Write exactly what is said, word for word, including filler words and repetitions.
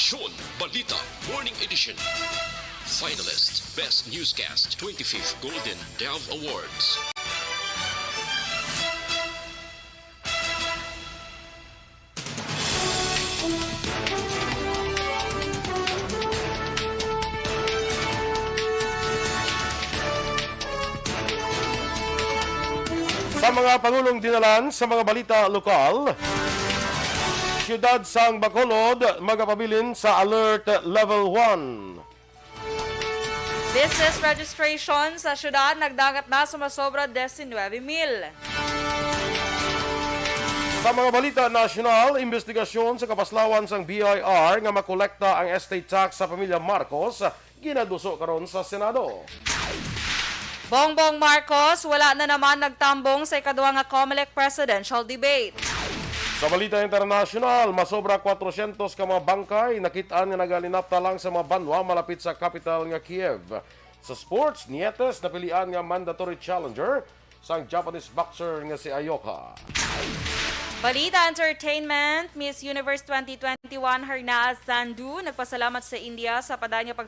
Aksyon Balita Morning Edition. Finalist, Best Newscast, twenty-fifth Golden Dove Awards. Sa mga pangulong dinalan sa mga balita lokal, siyudad sang Bacolod magapabilin sa Alert Level one. Business registration sa syudad nagdangat na sa masobra diecinuebe mil. Sa mga balita nasyonal, investigasyon sa kapaslawan sang B I R nga makolekta ang estate tax sa pamilya Marcos ginaduso karon sa Senado. Bongbong Marcos wala na naman nagtambong sa ikaduha nga Comelec presidential debate. Sa balita internasyonal, masobra kwatrosyentos ka mga bangkay nakit-an nga nagalinapta lang sa mga banwa malapit sa kapital nga Kiev. Sa sports, Nietes napilian nga mandatory challenger sang Japanese boxer nga si Ayoka. Balita entertainment, Miss Universe twenty twenty-one Harnaaz Sandhu nagpasalamat sa India sa padayon nga pag